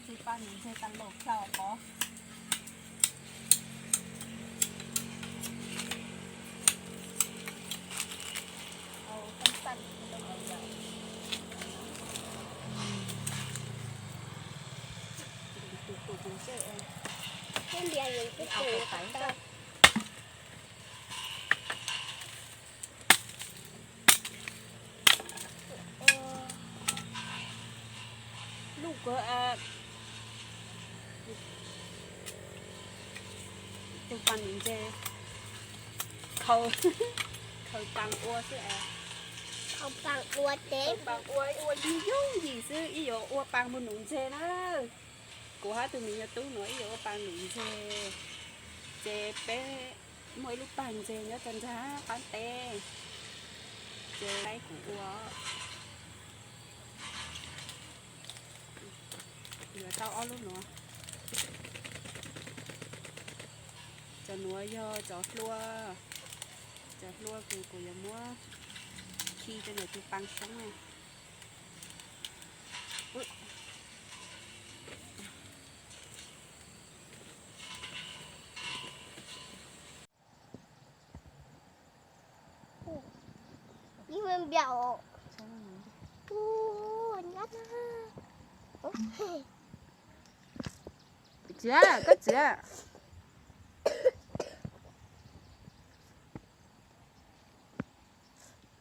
Tsis paj nws ntseg tag los txog pov. Lub ko, tus pas nws ntseg khaws, khaws pas ua xwb es. Khaws pas ua tes. Khaws pas ua, ua yooj yooj yim xwb, ib yuav ua pas mus nuv ntseg na. Kuv hab tus me nyuam tub nuav ib yuav ua pas nuv ntseg, ces peb muaj ib lub pas ntseg nyob rau nraag qab teb, ces laib kuv ua. Yuav tau ob lub nuav. Cov nuav yog cov hlua, cov hlua kws kuv yuav muab khi rau ntawm tus pas soob na. Txiav, koj txiav.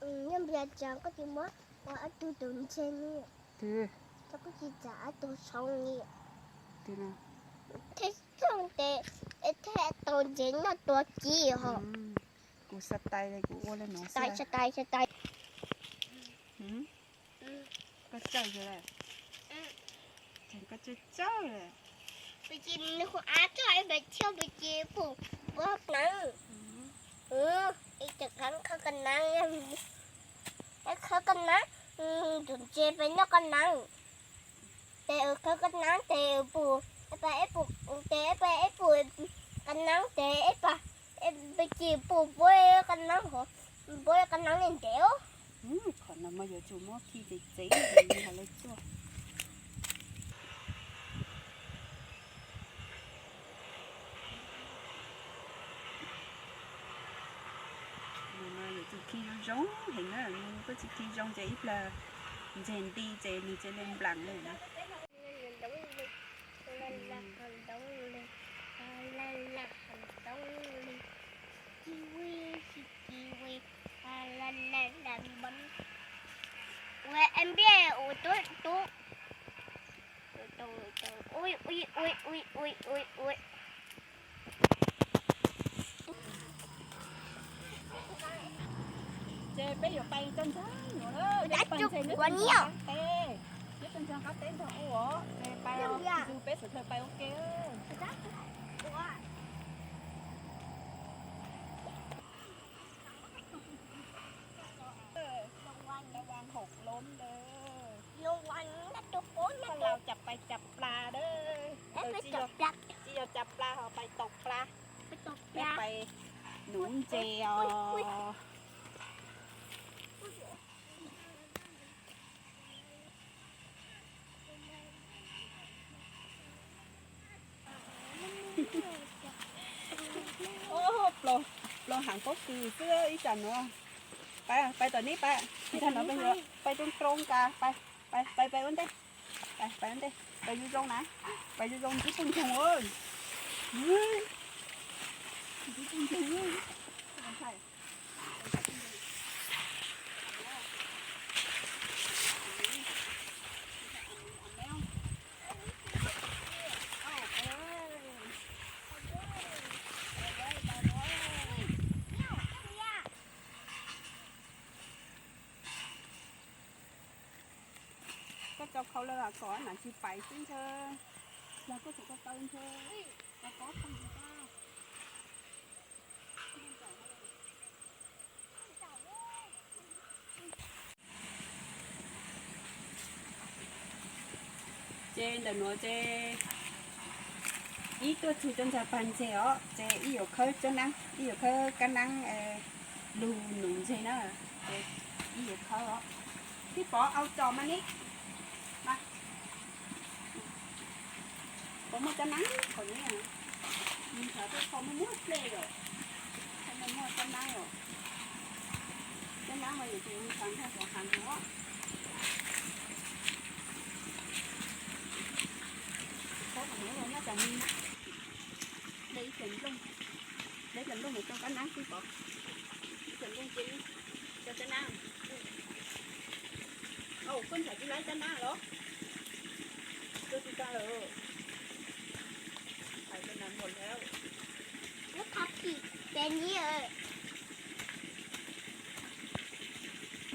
Nyob npias tsav koj tsis muab ua ob tug tus ntseg li, koj tsis txav ob tug tshoob li. Thej txooj tes, thej tau ntses noj tua ci ho. Kuv xav tais, kuv ua li no xav tais, xav tais. Koj txawj, koj txawj, txawj. Pes ces nws hu av txog pes thiab pes ces pum ua knav. Ib cov khav khav ka nav, khav ka nav, tus ntses pes noj ka nav. Tes khav ka nav tes pum, tes ib pum, tes ib pum ka nav tes ib pum, pes ces pum npuab ka nav, npuab ka nav li ntev. Qhov no mas yuav tsum muab khi txev txev, hais lawv tuaj. Nws mas yuav tsum khi zoo zoo heev na, nws koj tsis khi zoo ces ib plag ntseg nti ces nws cia li nplaim li na. Ua npiaj ua tub tub. Ces peb yuav pais toj ntxag no, peb pais ntxag nyob toj ntxag qab teb, nyob toj ntxag qab teb ntag ua, ces pais, peb sawv daws pais ua ke. Los ua hauv loob dawb, los ua cas pais cas plas dawb, tsis yog cas plas ho pais taus plas, pais nuv ntses os. Plaub heev pob kws xwb ib tsam no. Pais, pais tom neb pais, ib tsam no pais roob roob kas, pais, pais, pais ua ntej, pais, pais ua ntej, pais zoo zoo na, pais zoo zoo ntsib phooj ywg. Ntsib phooj ywg. Koj tso khau lawm kom nam tsis pais xwb ntshe, yog koj tseem ko taw ntshe, ko taw phooj ywg ko. Ces ntawm nuav ces ib tuaj txug rua ntsa pag ntseg os, ces ib yuav khawb cov naab, ib yuav khawb kab naab lug num ntseg na, ces ib yuav khawb os. Tij Pov au tso mas ne, mas Pov muaj cov naab qhov no, nws thaum tuaj kho muaj muaj dlej lawm, muaj cov naab os, cov naab mas yog tus ntxhais ntag pov heev os. Pov heev os, nyob tsam no de ib tug nplooj, de ib tug nplooj mus rau kab naab xwb Pov, ib tug nplooj cia li rau kab naab. Au, koj ntxhais tsis laib kab naab los? Koj tsis tau lawm. Ntxhais kab naab muaj lawm.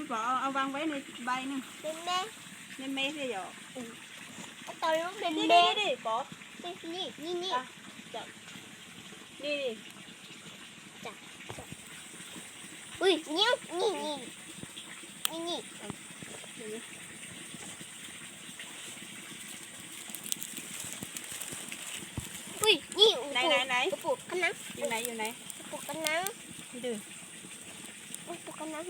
Pov, au vang veb ne, bai ne. Me me thiab yom. Pov, ni ni. Ui, ni ni, ni ni. Ui, ni, ua pum kab naab, ua pum kab naab, ua pum kab naab.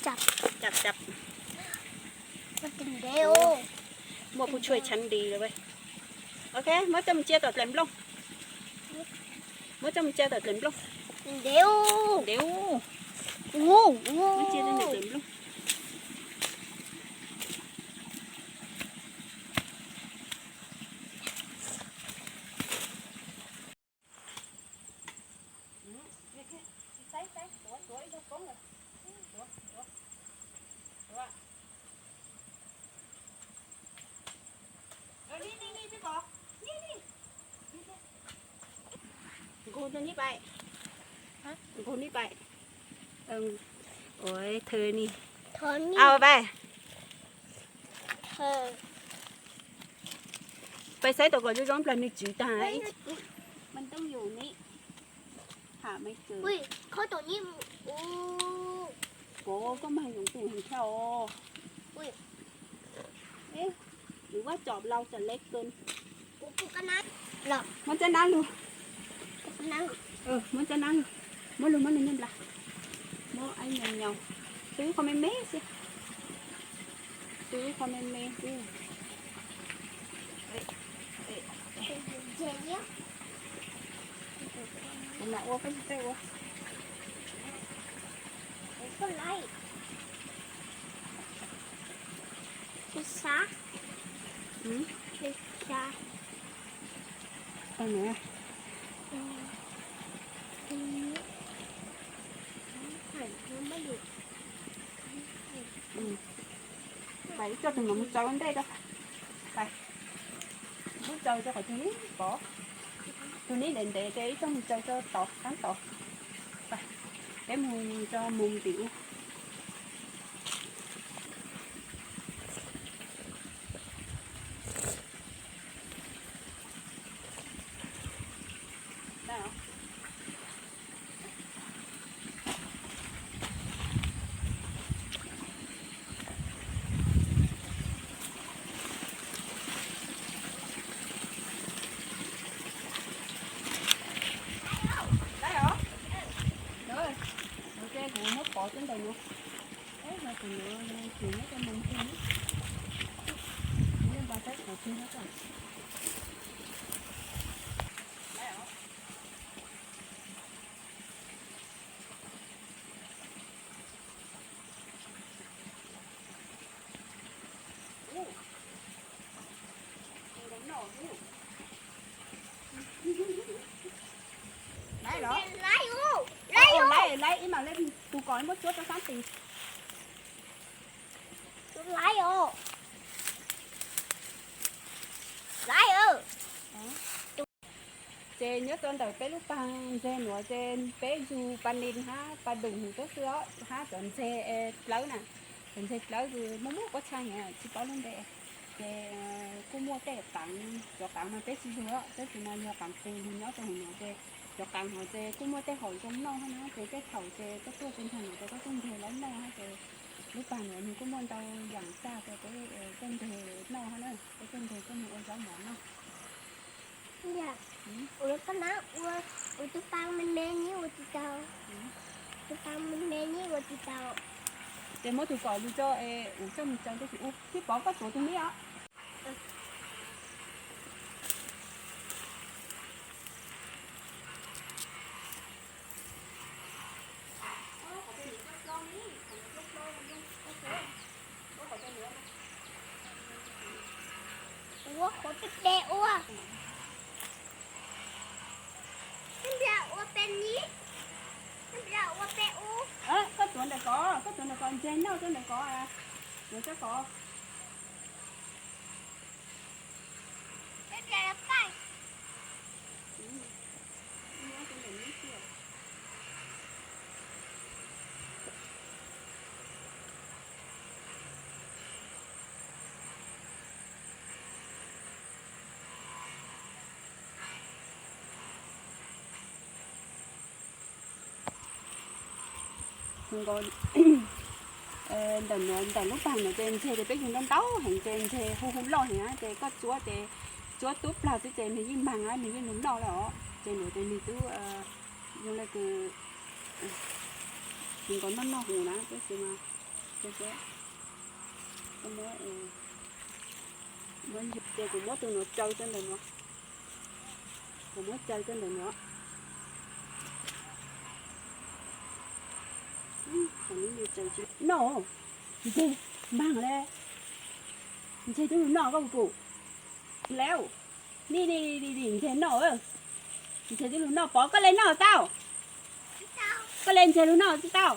Cab, cab, cab. Muaj pub tshuaj tshav nti lawm. Ok, muab coj mus cia tom dlaim nplooj. Muab coj mus cia tom dlaim nplooj. Ntev, ntev. Muab cia tom dlaim nplooj. Nqug neb pais, nqug neb pais. Ua thw ni, au pais. Pais saib tom kom zoo zoo plag nws tswv tag. Pov, koj mas yoov tus heev thiab os. Nws vaj tsom laus tsom le kawg. Muab txab nab lug, muab txab nab lug, muab lug muab nws nij nplas. Muab ib nyuag nyaus, tub qhov me me xwb, tub qhov me me xwb. Kuv mam ua, koj tsis txawj ua. Pais coj tus no mus tsaws ua ntej rau. Pais, mus tsaws rau qhov twg pov. Tus neb ntev ntev ces ib txoj mus tsaws rau tod, qab tod. Peb mus rau mus ntim ub. Laib os. Ua ces kuv muab pov rau ntawm no. Eb, no kuv yuav tsis muab rau mus ntxiv. Kuv yuav npaj saib qhov twg no tso. Laib os. Laib los? Laib, laib ib mam li tus kom muab tsuab rau sab tid. Laib os. Laib. Ces nyob rau ntawm peb lub pag ntseg nuav ces peb yug pa nis hab pa dum huv tuab xwb os, hab cov ntseg plawb na. Cov ntseg plawb kws muaj muaj pob txha heev tsis paub lub npe. Ces kuj muaj tej qaam, cov qaam no peb tsis yug os, tab sis mas yog qaam qus lug nyob rau huv nuav ces cov qaam hov ces kuj muaj tej hom zoo noj hab na, ces tej thaum ces koj tuaj rau ntawm nuav ces koj tuaj ntseg lawv noj hab ces Lub pas no nws kuj muaj ntau yam tag rau peb coj nteg noj na, peb coj nteg coj mus ua zaub mov noj. Ua koj na, ua, ua tus pas me me nib ua tsis tau. Tus pas me me nib ua tsis tau. Ces muab tus kom lug tso es ua coj mus tsaws tib si ua, tib pov koj tuav tus nib os. Ua qhuav peb peb ua. Peb npia ua peb nib, peb npia ua peb ub. Koj tuav ntawm ko, koj tuav ntawm ko, ntseg noj rau ntawm ko, tuav rau ko. Peb npia ua peb. Ntawm nuav, ntawm lub pas nuav ces ntseg ces peb yug ntau ntau heev ces ntseg hu hu loj heev na, ces koj tsuab ces tsuab tub plag xwb ces nwg yeej maag na, nwg yeej lug noj lawm os. Ces nuav ces nwg tub zoo le kws tsis nkaus noj noj huv na, tab sis mas ces kuv muab tus nuav tsaws rau ntawm nuav, kuv muab tsaws rau ntawm nuav. Noj, ntseg maag le, ntseg tub lug noj koj puas pum? Lawm, nij nij ntseg noj, ntseg tub lug noj, pov koj le noj tau, koj le ntseg lug noj tsis tau,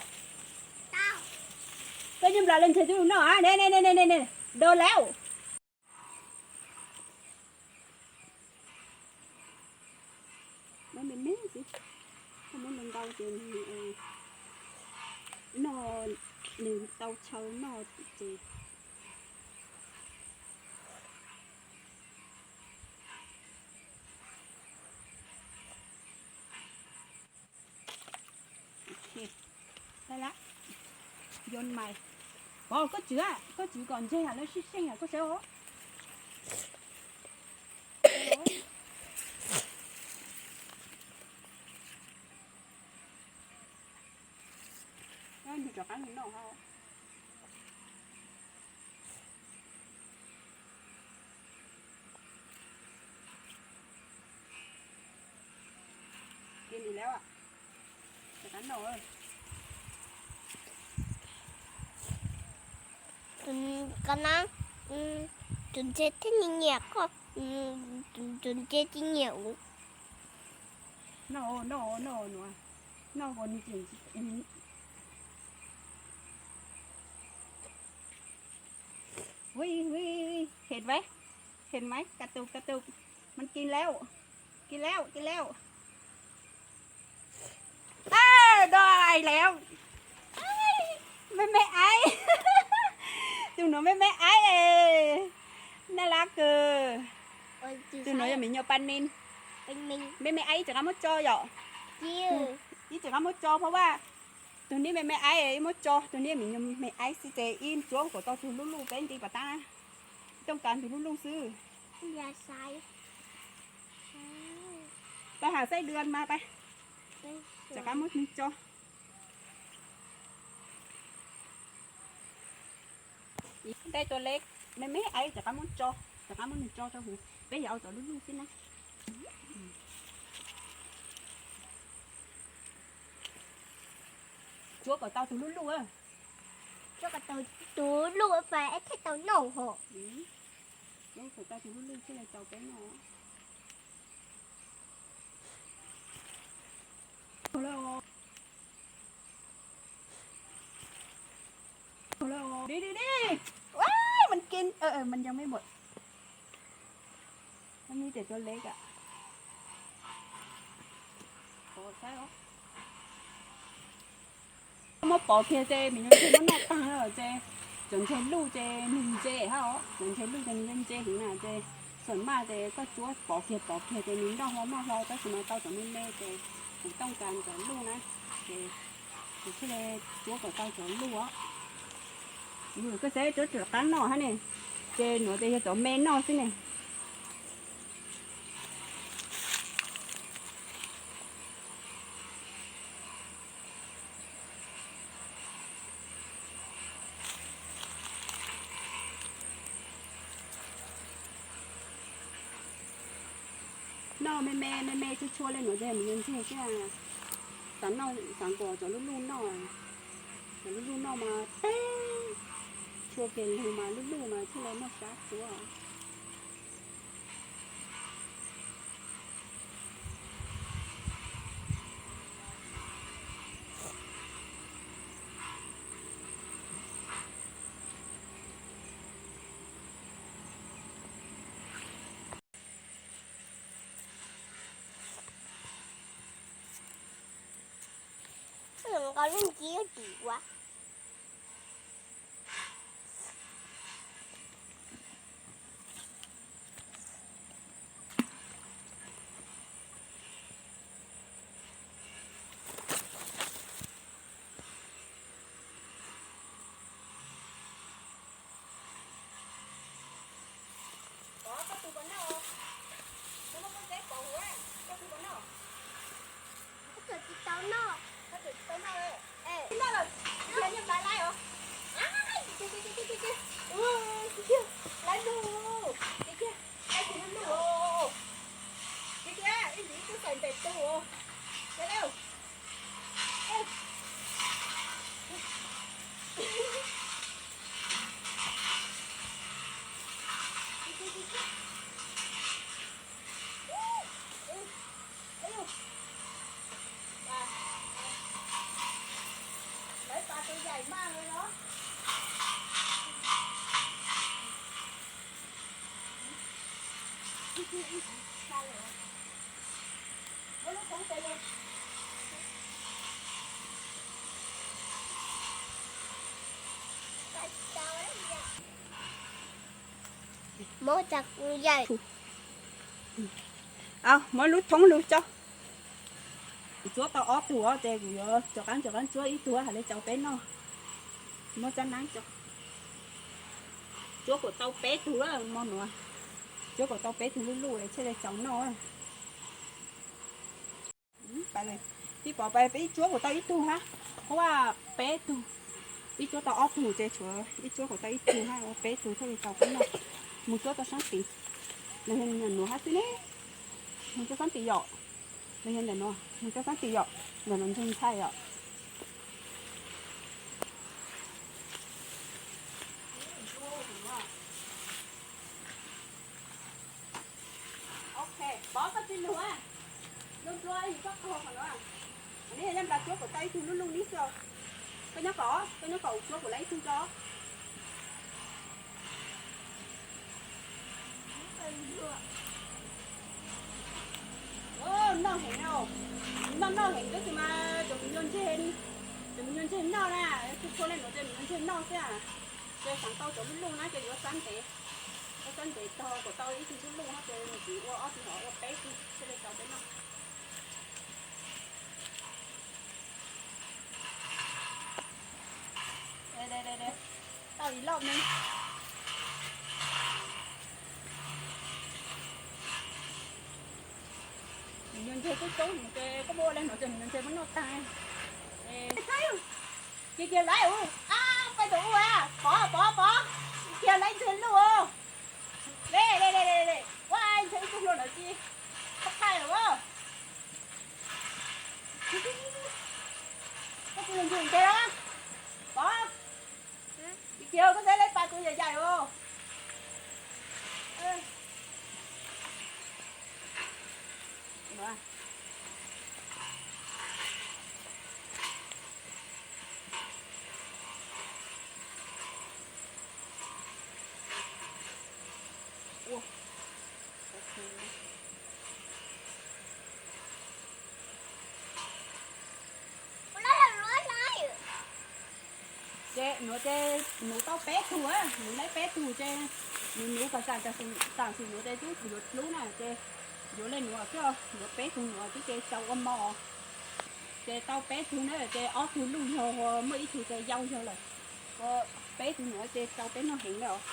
koj nyuj nplas le ntseg tub lug noj, do lawm. Me me xwb, koj muab ntau ntau ces nws noj, nws tau chaw noj ces. Tag lawm, yuav mais. Pov koj tswv, koj tswv kom ntseg lawv sib seej koj saib os. Nws rov qab noj. Kiag li lawm, rov qab noj. Koj na, tus ntseg thiaj nyiam nyiam koj, tus ntseg tsis nyiam kuv. Noj, noj, noj nuav, noj kuas nws tseem เห็นไหม เห็นไหม กระตุก กระตุก มันกินแล้ว กินแล้ว กินแล้ว ได้แล้ว ไม่ไม่ไอ้ tus nuav ไม่ไม่ไอ้ น่ารักเกิน tus nuav yog me nyuam paj ninh, me me ice, ib txhais qab muab tso yom, ib txhais qab muab tso, phab vaj, tus nib me me ice ib muab tso, tus nib me nyuam me ice xwb ces ib tsuab kom tau tus luj luj peb nti pas tab na, tooj kas tus luj luj xwb. Peb has saib dua mas peb, txhais qab muab tso. Ntej tua le, me me ice, txhais qab muab tso, txhais qab muab nws tso rau huv, peb yuav ua cov luj luj xwb na. Tsuab kom tau tus luj luj, tsuab kom tau tus luj luj pab thiaj tau noj hos. Tsuab kom tau tus luj luj thiaj li tau peb noj. ดีดีดี ว้าย มันกิน เออ เออ มันยังไม่หมด มันมีแต่ตัวเล็กอ่ะ Muab pov kiag ces me nyuam ntses muab noj tag lawm ces cov ntses luj ces nws ntse hab os, cov ntses luj ces nws ntse heev na ces xam maj ces koj tsuab pov kiag pov kiag ces nws noj hlo noj hlo tab sis mas tau cov me me ces kuv tooj kas cov luj na ces kuv thiaj li tsuab kom tau cov luj os. Koj xav rau rov qaab noj hab ne, ces nuav ces yog cov me noj xwb ne. Noj me me me me tshua tshua le nuav ces nws yuav ntseg thiab. Xav noj xav nkaus cov luj luj noj, cov luj luj noj mas teb, tshua kiag lug mas luj luj mas thiaj le muaj sab tsuav. Nqa lub ntsiab dim ua. Pov, koj tug puas noj? Koj muab koj teb Pov huv, koj tug puas noj? Koj tseem tsis tau noj. Koj tseem tsis tau noj. Noj lawm, yog nyiaj nplai laib os. Laib lug, laib lug, laib lug. Ib ntsis wb twb xaws ntes tug. Lawv pas tus yaim maj li los. Muab tsa kuv yaim. Muab lub thoob lug tso. Kuv tsuab tau ob tug os, ces kuv yuav rov qaab rov qaab tsuab ib tug hais le tso peb noj. Muab tsob naab tso. Tsuab kuas tau peb tug mo nuav. Tsuab kuas tau peb tug luj luj thiaj le tso noj. Peb ib tsuab kuas tau ib tug hab, qhuav peb tug. Ib tsuab tau ob tug ces tshuav ib tsuab kuas tau ib tug hab, peb tug thiaj li tau peb noj. Mus tsuab tau saab tid, los yog nuav hab xwb ne. Mus tsuab saab tid yom, los yog ntawm nuav, mus tsuab saab tid yom, ntawm nuav ntsoog ntshai yom. Ok, Pov koj tsi lug, nplua nplua yus koj qaug qhov nuav. Neb yog nplas tsuab kuas tau ib tug luj luj nib xwb. Koj nyob kom, koj nyob kom kuv tsuab kuas tau ib tug tso. Noj heev, noj noj heev tab sis mas cov me nyuam ntseg, cov me nyuam ntseg noj na, txhua txhua le nuav ces me nyuam ntseg noj xwb. Ces xaav tau cov luj luj na ces yuav xab ntev, yuav xab ntev tog kom tau ib tug luj luj hab ces nws txiv ua ob tug hov ua peb tug thiaj li tau peb noj. Tau ib loj me. Me nyuam ntseg coob coob ces koj muab ua le nuav ces me nyuam ntseg muab noj tag. Kiag kiag laiv, ab, pais tau ua, Pov, Pov, Pov, kiag laiv ntseg luj. Le le le le, ua ntseg ib tug hlua lawm tsi, tau qaij lawm. Koj tsis ntseg ntseg los, Pov, kiag koj saib laiv pas tus yaim yaim os. Ces nuav ces nuv tau peb tug, nuv laiv peb tug ces nws nuv kom tam sim nuav ces twb yuav dlub na ces yuav le nuav, yuav peb tug nuav twb ces tau ua mov. Ces tau peb tug na ces ob tug luj yog, muaj ib tug ces yau yog lawm. Peb tug nuav ces tau peb noj heev lawm os.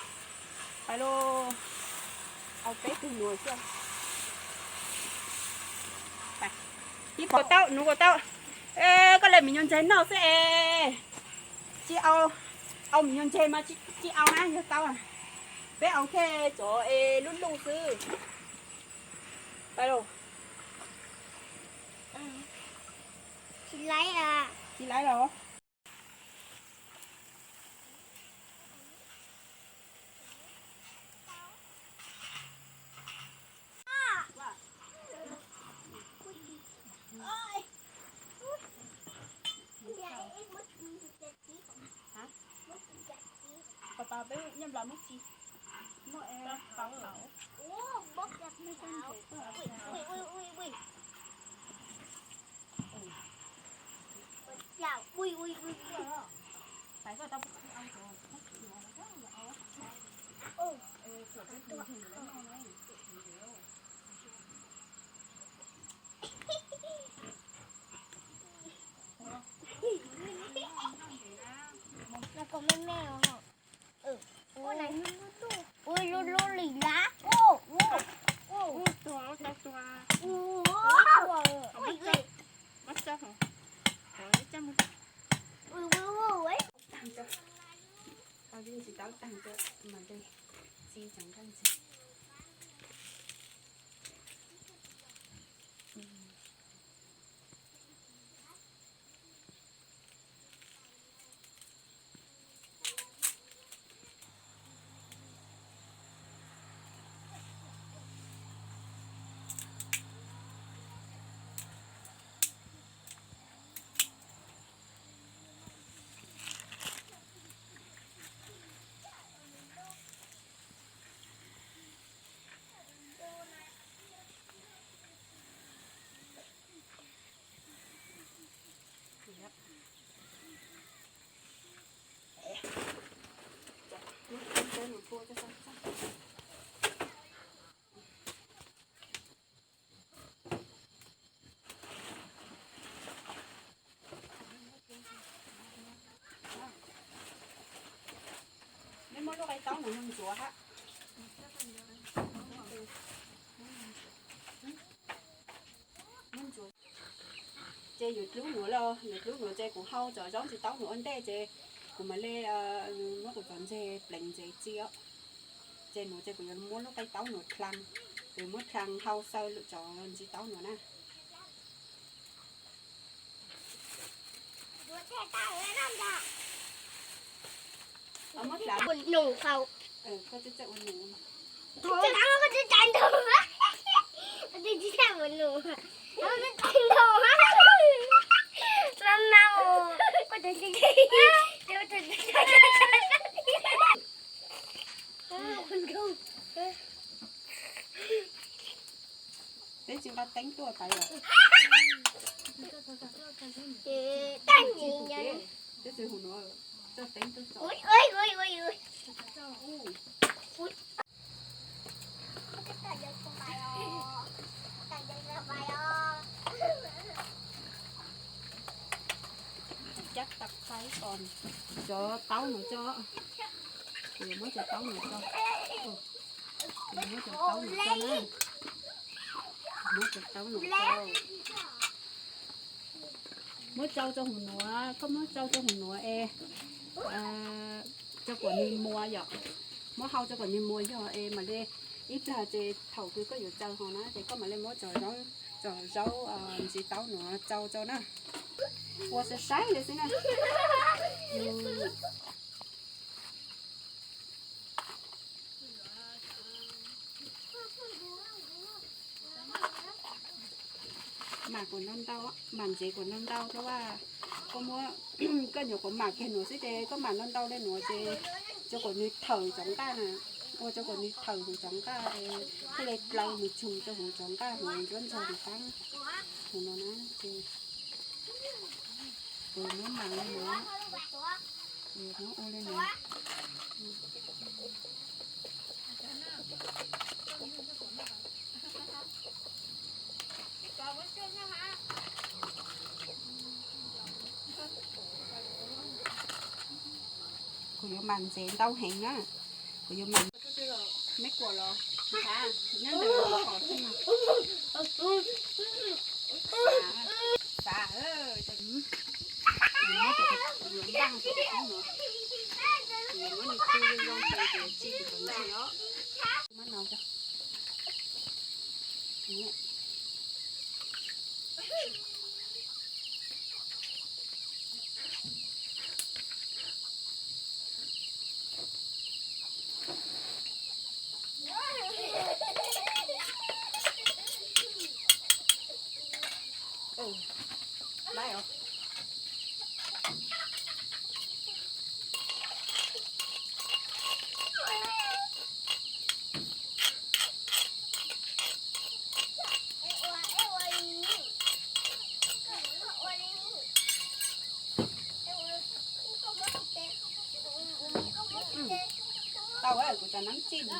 Pais lauj, au peb tug nuav xwb. Ib pom tau, nuav kuas tau. Koj le mis nyuas ntseg noj xwb es. Tsis au, au mis nyuas ntseg mas tsis au na, yog tau. Peb au thiaj cov es lub luj xwb. Pais lauj. Tsis laiv los? Hov, pab peb nyob nplog muab tsi, muab pab tau. Ua lub lub li lab. Tag, tsis tau tag, mam li txi tseem nqaij ntxiag. Muab lub qaib taub no ntxuav hab. Ces yuav dlub nuav lawm, yuav dlub nuav ces kuv hau cov zaub ntsis taub nuav ua ntej ces kuv mam li muab kuv cov ntses pleev ntses txi os. Ces nuav ces kuv yuav muab lub qaib taub nuav dlhaa, kuv muab dlhaa hau xaw cov ntsis taub nuav na. Peb tsis nqa teeb tuaj pais lawm. Peb tsis hu nuav, tso teeb tuaj tso. Cab tag txhais kom cov taub nuav tso. Kuv yuav muab cov taub nuav tso. Kuv yuav muab cov taub nuav tso na. Muab cov taub nuav tso. Muab tsau rau hauv nuav, koj muab tsau rau hauv nuav es rau kom nwg muas yom. Muab hau rau kom nwg muas yog es mam li ib plag ces thaum kws koj yuav tsaws hov na ces koj mam li muab cov zaub, cov zaub ntsis taub nuav tsau rau na. Ua saib saib li xwb na. Mam kuas ntau ntau, mam ntsev kuas ntau ntau thiab as. Koj muab, koj nyuam qhuav mam kiag nuav xwb ces koj mam ntau ntau li nuav ces rau kom nws thawm cov nqaj na, ua rau kom nws thawm huv cov nqaj, thiaj li plaws mus tsug rau huv cov nqaj huv nruab ntxag huv qab huv no na ces kuv muab mam li nuav, kuv muab ua li nuav. Kuv yuav Mas ntxeev ntau heev na. Kuv yuav mas, meb kuam los nyob ntawm kom xwb no. Xav, xav, npaj, yuav muab nws tw zoo zoo ces kuv tsis tsis kom ntxeev os. Muab no, Tau, kuv cov nab txij, kuv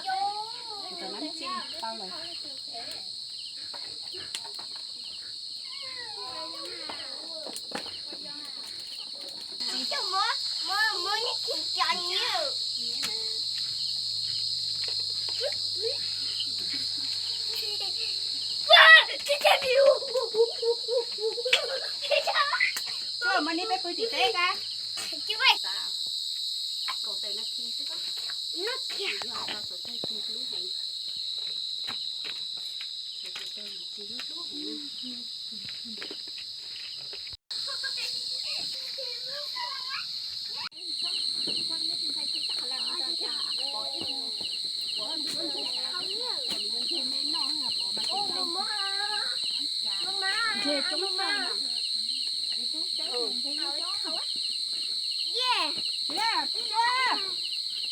cov nab txij tau lawm. Muaj neb peb pw tim teb kab. Kaum tawm nas this xwb, yog tau xov tooj tsis hlub heev.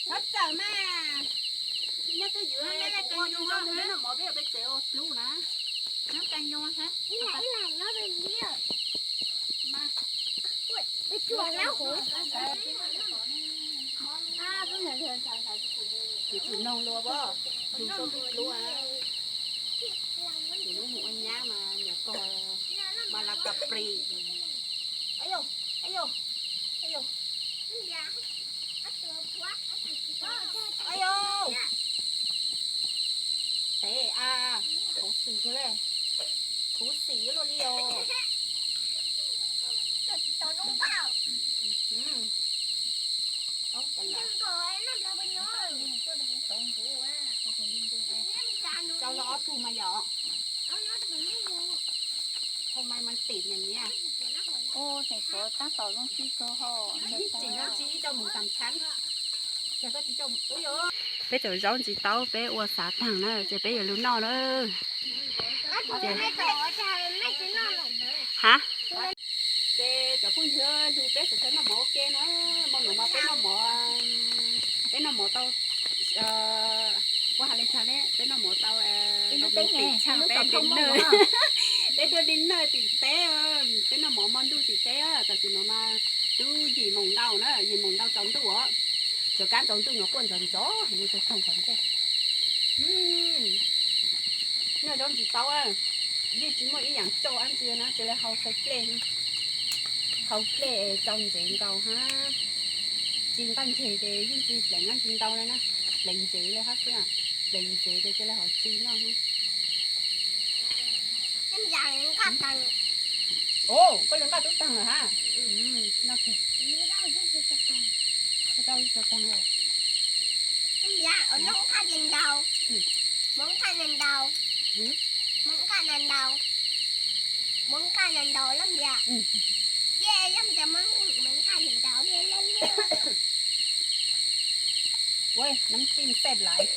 Txhob txawm mas. Nyob twj ywm, noj mov peb yuav peb tsev ua hlub na. Tsis noog luag pab, yus tau peb hlub, yus lub mus ua nyab mas nyuam qhuav mas las kas plis. Tev a, khuv xim kawg li, khuv xim ib luaj li os. Tso los ob tug mas yom. Ua tseem suav tab tom zoo tsis kawg ho. Tseem zoo tsis tau mus xam tshab. Peb cov zaub ntsis taub peb ua xav taag na ces peb yuav lug noj na. Ha, ces cov phooj ywg, lug peb sawv daws noj mov ua ke na. Hmo no mas peb noj mov, peb noj mov tau, ua has le tag ne, peb noj mov tau peb dinner, peb tuaj dinner tim teb, peb noj mov hmo ntuj tim teb. Tam sim no mas twb yim moos ntau na, yim moos ntau tsaus ntuj os. Cov kab tsaus ntuj no quaj ntxov ntxov heev, tau toog qhov ntej. Noj zaub ntsis taub, yeej tsis muaj ib yaam tsau dab tsi na, cia li hau xaws dlej, hau dlej tsau ntsev nkaus hab. Tsis nqaj ntseg ces yeej tsis pleev dab tsi ntau li na, pleev ntsev li hab xwb, pleev ntsev ces cia li hau txi noj. Koj li nqaj tub taag lawm hab. Ua, nab txim xeb lais.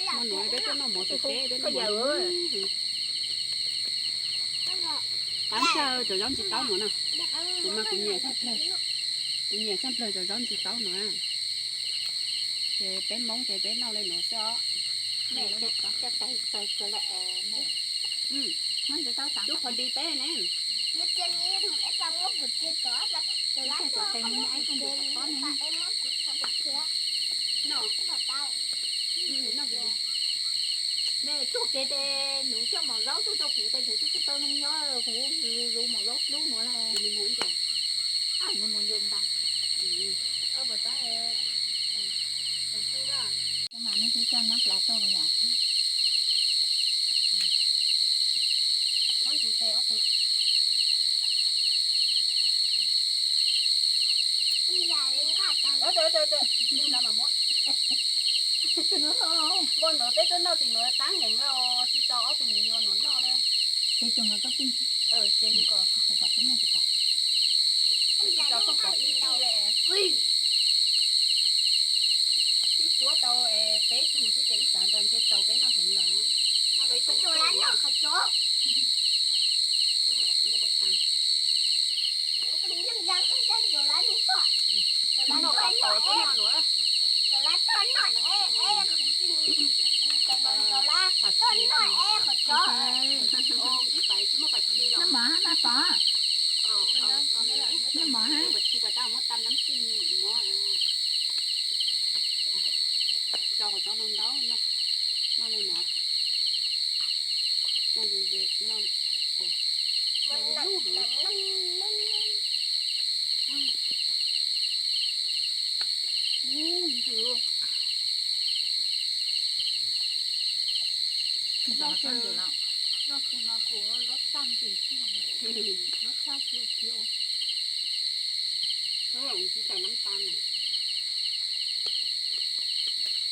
Hmo no peb tuaj noj mov tim teb, peb noj mov. Tab sis cov zaub ntsis taub no na, kuv mas kuv nyiam tshaj plawg, kuv nyiam tshaj plawg cov zaub ntsis taub no na. Ces peb Moob ces peb noj li no xwb os. Cub qhov di peb ne. Txuj kev ces nws coj mom zaub tuaj rau kuv ces kuv twb tsis tau noj nyob, kuv zus mom zaub dlub nuav na. Nws mus ntag. Mas nws twb coj nab plas tuaj yom. Npua nuav peb tuaj noj tim nuav qab heev los tsis tau ob tug miv yuav nuav noj le. Ces tug nuav koj pij, ces kom peb noj kom tau. Tsis tau pom ib tug le. Ib tsuab tau peb tug xwb ces ib xav ntawd ntshe tau peb noj heev lawm. Noj lawv ib tug lab noj qhov cov. Cov lab noj qhov cov, cov lab noj, cov lab toj noj es es, cov lab toj noj es qhov cov. Noj mov hab, noj pom. Noj mov hab. Muab tam nab tsi muab cov qhov cov no ntau noj, noj li no, noj ze ze, noj li lub heev. Noj ces, noj ces mas kuv lub tag ntsis, lub tag khiv khiv. Tsis tau nab tas na.